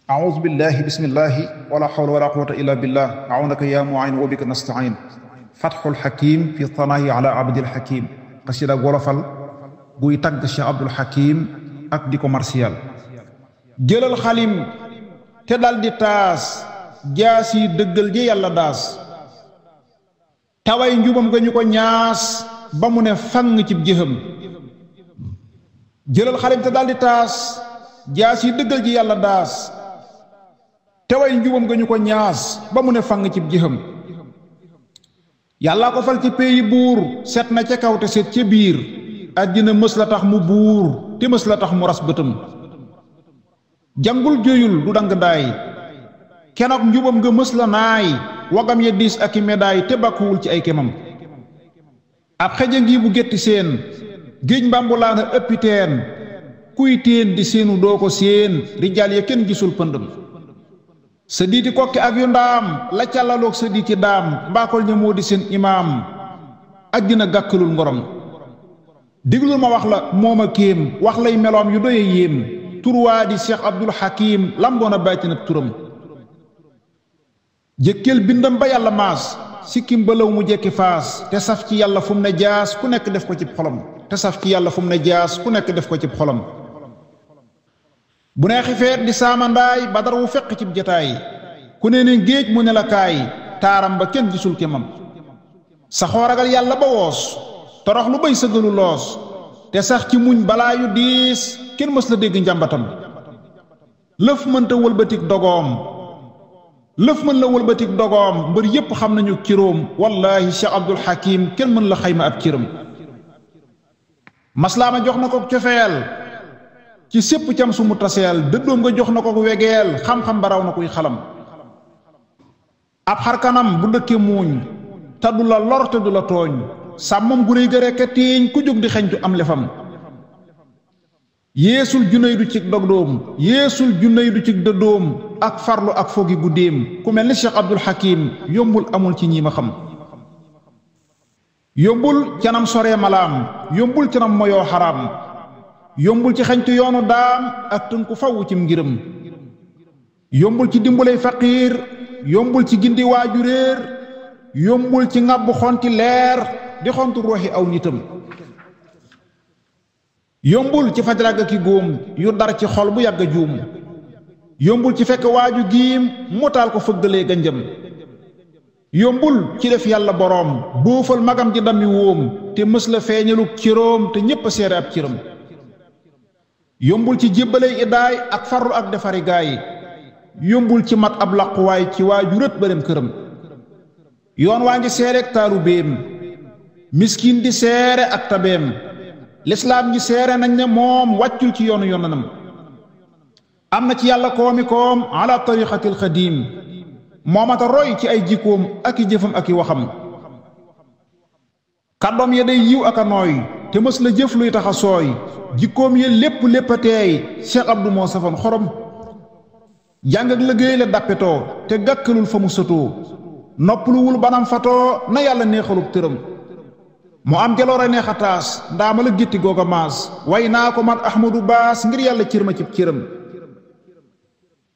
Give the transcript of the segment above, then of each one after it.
أعوذ بالله بسم الله ولا حول ولا قوة إلا بالله عونك يا معين وبك نستعين فتح الحكيم في الثناء على عبد الحكيم قصيدة wolofal buy tagg Cheikh Abdul Hakim ak di ko martial jëlal xalim te dal di taas jaas yi dëggal ji yàlla daas taway njubam nga ñu ko ñaas ba mu ne fang ci jëxam jëlal xalim te dal di taas jaas yi dëggal ji yàlla daas teway njubam nga ñu ko ñaas ba mu ne fang ci jëxam yàllaa ko fal ci pays buur set na ca kaw te set ca biir àddina mës la tax mu buur te mës la tax mu ras bëtam jàngul joyul du dang daay kenoog njubam nga mës la naay wagam ya diis ak i médaay te bàkkuwul ci ay kemam ab xeja ngi bu gétti seen géej mbambulaana ëppi teen kuy teen di seenu doo ko seen rijaal ya kenn gisul pëndëm sa diiti kokki ak yu ndaam la càllaloog sa diiti daam mbaakol ña moo di seen imaam àddina gàkkalul ngorom diglul ma wax la mooma kéem wax lay meloom yu doye yéem turwaa di Cheikh Abdul Hakim lamboona bàytin ak turam jëkkeel bindam ba yàlla maas sikkim balaw mu jekki faas te saf ci yàlla fu mu ne jaas ku nekk def ko ci xolam te saf ci yàlla fu mu ne jaas ku nekk def ko ci xolam bu nee xifeet di saamandaay badar wu fekk cib jataay ku ne ne géej mu ne la kaay taaram ba kenn gisul kemam saxoo ragal yàlla ba woos torox lu bay sëgalu loos te sax ci muñ balaa yu diis kenn mës la dégg njàmbatam lëf mënta wëlbatik dogoom lëf mën la wëlbatik dogoom mbër yépp xam nañu ciróom wallaahi Cheikh Abdul Hakim kenn mën la xayma ab ciram maslaama jox na ko cofeel ci sépp cam su mu taseel dëddoom nga jox na ko wegeel xam-xam baraw na kuy xalam ab xarkanam bu dëkke muuñ te du la lor te du la tooñ sàmmam gu réy ga rekk tiiñ ku jóg di xeñtu am lefam yeesul junay du cig dogdoom yeesul junay du cig dëddoom ak farlu ak foogi guddeem ku mel ni Cheikh Abdul Hakim yombul amul ci ñi ma xam yombul canam soree malaam yombul canam moyoo xaraam yombul ci xeñtu yoonu daam ak tënku fawu cim ngiram yombul ci dimbuley faqiir yombul ci gindi waaju réer yombul ci ŋàbbu xonti leer di xontu ruuxi aw nitam yombul ci faj ràgg ki góom yu dar ci xol bu yàgg juum yombul ci fekk waaju giim mu taal ko fëggalee ganjam yombul ci def yàlla boroom boofal magam ji dammi wóom te mës la feeñaluk ciróom te ñépp a seere ab ciram yombul ci jébbaley iddaay ak farlu ak defari gaay yombul ci mat ab laquwaay ci waaju rët ba dem këram yoon waa ngi seere ak taalu béem miskin di seere ak tabeem lislaam ñi seere nañ ne moom wàccul ci yoonu yonanam am na ci yàlla koomi koom ala tariqatil xadim moomata roy ci ay jikkoom ak i jëfam ak i waxam kàddoom ya day yiw ak a nooy te mës la jëf luy tax a sooy jikkoom ya lépp a teey Cheikh Abdou moo safoon xorom jàng ak liggéey la dappetoo te gàkkalul fa mu sëtoo noppaluwul banam fatoo na yàlla neexalub tëram mu am jaloore neex a taas ndaama la gétti googa maas way naa ko man Ahmadou Baas ngir yàlla cër ma cib cëram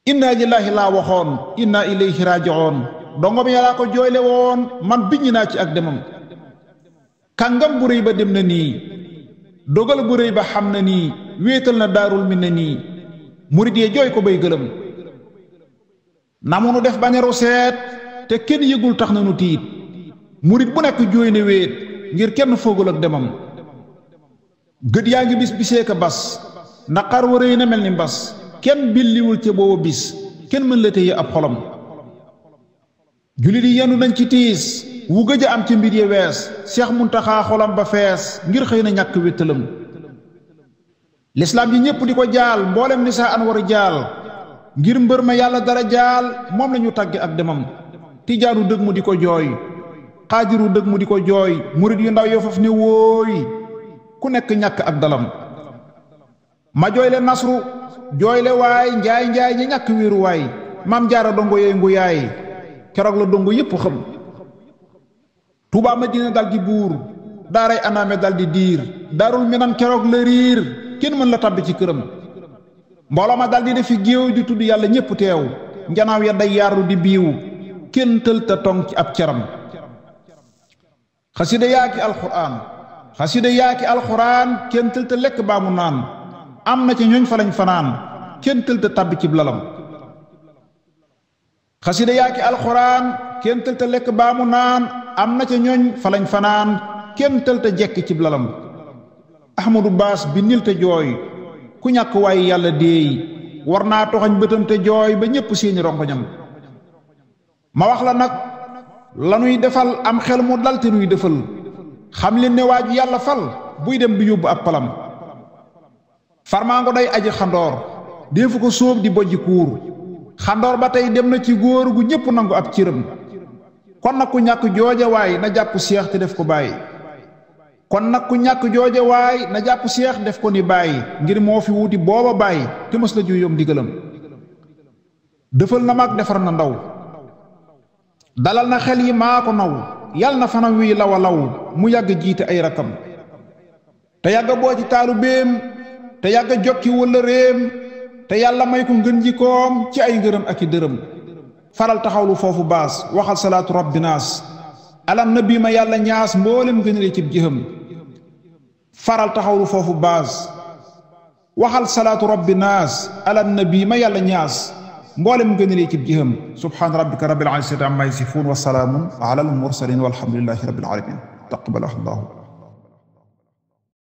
inna lillahi laa waxoon inna ilayhi raaji'oon dongo bi yàllaa ko jooyle woon man biññi naa ci ak demam kàngam bu réy ba dem na nii dogal bu réy ba xam na nii wéetal na daarul min na nii murid yee jooy ko bay gëlëm na mu nu def bañaru seet te kenn yëgul tax na nu tiit murid bu nekk jooy ne wéet ngir kenn foogul ak demam gët yaa ngi bis bisee ka bas naqar wa réy na mel ni mbas kenn billiwul ca booba bis kenn mën la téye ab xolam jullit yi yendu nañ ci tiis wu gëj a am ci mbir ye wees Seex Muntaxaa xolam ba fees ngir xëy na ñàkk wéttalam lislaam yi ñépp di ko jaal mboolem nisaa an waru jaal ngir mbër ma yàlla dara jaal moom lañu tàgge ak demam tijaanu dëgg mu di ko jooy xaadiru dëgg mu di ko jooy murit yu ndaw yoo faf ne wóoy ku nekk ñàkk ak dalam ma jooyle nasru jooyle waay njaay njaay ñi ñàkk wéeru waay maam jaara dongo yooyu ngu yaay keroog la dongo yépp xam Tuubaa Madina dal di buur daaray anaame dal di diir daarul minan keroog la riir kenn mën la tabbi ci këram mbooloo ma daldi defi géew di tudd yàlla ñépp teew njanaaw ya day yaaru di biiw kenn tëlta tong ci ab ceram xasida yaaki alxuraan kenn tëlta lekk baa mu naan am na ca ñooñ fa lañ fanaan kenn tëlta tabbi cib lalam xasida yaaki alxuraan kenn tëlta lekk baa mu naan am na ca ñooñ fa lañ fanaan kenn tëlta jekk cib lalam ahmadu baas bi nil te jooy ku ñàkk waaye yàlla déey war naa toxañ bëtam te jooy ba ñépp seeni rongoñam ma wax la nag lanuy defal am xel mu dal te nuy defal xam leen ne waa ji yàlla fal buy dem du yóbbu ab palam farmaango day aji xandoor deefu ko sóob di bojji kuur xandoor ba tey dem na ci góor gu ñépp nangu ab cëram kon nag ku ñàkk jooje waay na jàpp seex te def ko bàyyi kon nag ku ñàkk jooje waay na jàpp seex def ko ni bàyyi ngir moo fi wuti booba bàyyi te mës la juyóom digalam dëfal na mag defar na ndaw dalal na xel yi maa ko naw yal na fanam wi law a law mu yàgg jiite ay rakam te yàgg boo ci taalu béem te yàgg jokki wala réem te yàlla may ko ngën jikoom ci ay ngërëm ak i dërëm faral taxawlu foofu baas waxal salaatu rabbi naas alam nabi ma yàlla ñaas mboolem gënale cib jëxam faral taxawlu foofu baas waxal salaatu rabbi naas alam nabi ma yàlla ñaas mboolem gënale cib jëxam subhaana rabbika rabbil izzati amma yasifuun wa salaamun ala al mursalin walhamdulillahi rabbil alamin taqabbal allahu